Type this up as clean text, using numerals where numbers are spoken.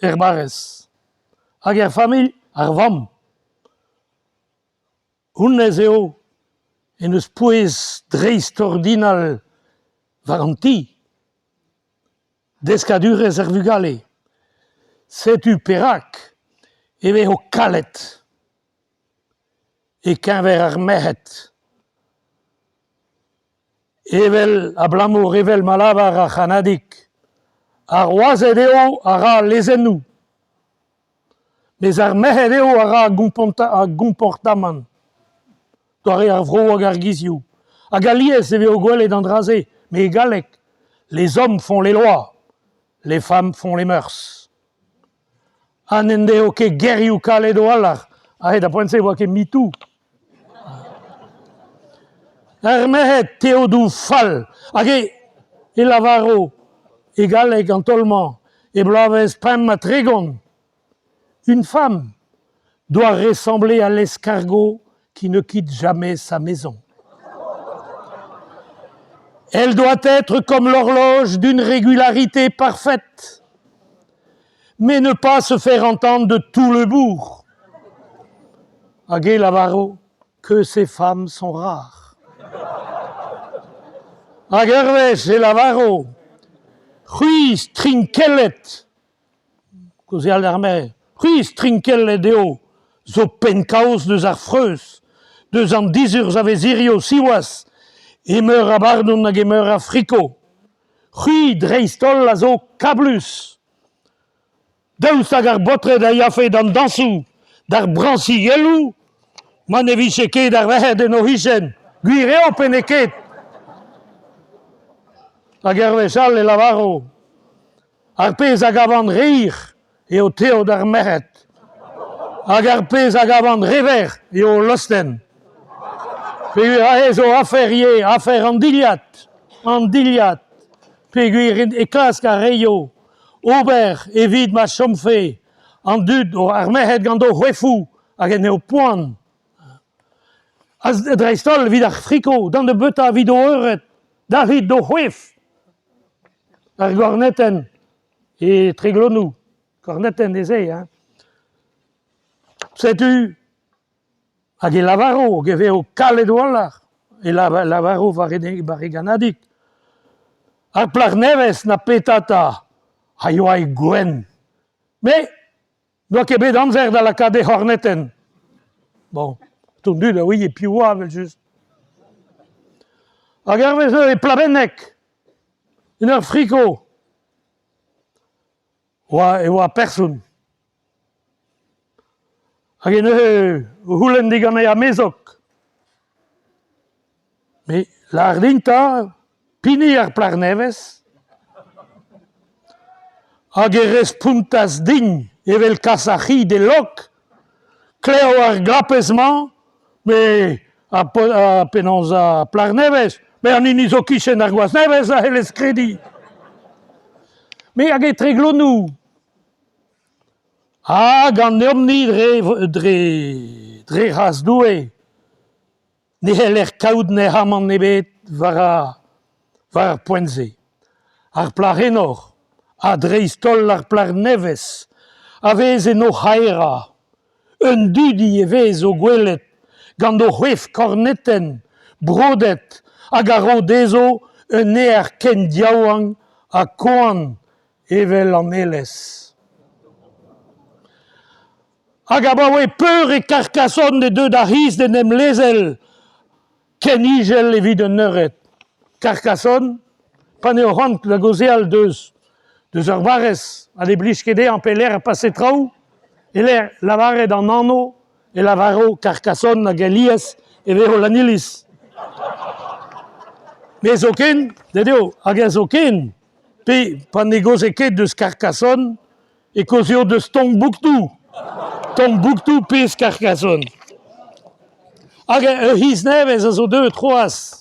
er barrez hag er familh ar vamm. Honnezh eo en deus pouez dreistordinal war an ti. Deskadurezh ar vugale. Setu perak e vezo kalet e-keñver ar merc'hed. Evel abalamour evel ma lavar ar c'hannadig, ar wazed eo a ra al lezennoù. Mes ar merc'hed eo a ra ar gomportamant, doare ar vro hag ar gizioù. Hag alies e vezo gwelet an dra-se, met e galleg, les hommes font les lois, les femmes font les mœurs. Ha n'en deo ket gerioù kalet a-walc'h, aze da poent-se e oa ket MeToo. Ar merc'hed teodoù fall hag e lavaro e galleg an taol-mañ e bloavezh 35 Une femme doit ressembler à l'escargot qui ne quitte jamais sa maison. Elle doit être comme l'horloge d'une régularité parfaite, mais ne pas se faire entendre de tout le bourg. Hag e lavaro que ces femmes sont rares. Hag ur wech e lavaro c'hwi strinkellet kaozeal d'ar maer c'hwi strinkellet eo zo pennkaoz deus ar freuz, deus an dizurzh a vez hiziv siwazh, e meur a bardon hag e meur a friko. C'hwi dreist-holl a zo kablus. Daoust hag ar baotred a yafe d'an dañsoù, d'ar brañsigelloù, ma ne vije ket ar merc'hed en o c'hichen? Gwir eo pe n'eo ket? Hag ur wech all e lavaro Ar pezh a gavan re hir eo teod ar merc'hed hag ar pezh a gavan re verr eo o lostenn. Peogwir aze zo afer ivez, afer an dilhad, an dilhad. Peogwir e klask ar reioù ober evit ma chomfe an dud, ar merc'hed gant o c'hoefoù hag en eo poan. Ha dreist-holl evit ar friko, d'an nebeutañ evit o eured, dalc'hit d'o c'hoef. Ar gornetenn e Treglonou, kornetenn eo se hein. Setu hag e lavaro hag e vezo kalet a-walc'h e lavaro war e gannadig. Ar plac'h nevez na petra 'ta a yoa e gwenn. Met N'oa ket bet amzer da lakaat he c'hornetenn. Bon, tout an dud a ouie piv oa evel-just. Hag hervez neuze e Plabenneg, en ur friko, oa, e oa person. Hag e neuze o c'houlenn digant e amezog. Me lâr din 'ta pini ar plac'h nevez hag e respontas din evel kas ar c'hi d'e log klev ar glapez-mañ me ha penaos ar plac'h nevez met an hini zo 'kichen ar gwaz nevez a c'hellez krediñ. Me hag e Treglonou ha ganeomp-ni dre dre dre c'hras Doue. Ne c'heller kaout nec'hamant ebet war war ar poent-se. Ar plac'h enor, ha dreist-holl ar plac'h nevez, a vez en o c'haerañ. Un dudi e vez o gwelet gant o c'hoef kornetenn brodet hag a ro dezho un aer ken yaouank ha koant evel an elez. Hag abaoe peur e Carcassonne e deu d'ar c'hiz d'en em lezel ken izel evit un eured? Carcassonne, pa n'eo c'hoant da gaozeal deus deus ur barrez ha ne blij ket dezhañ pelec'h pase traoù, e-lec'h lavaret an anv e lavaro Carcassonne hag alies e vezo Lanniliz. Me zoken, det eo, hag eñ zoken, pe pa ne gaoze ket deus Carcassonne, E kaozeo deus Tombouctou. Tombouctou pezh Carcassonne. Hag ur c'hiz nevez a zo deuet c'hoazh.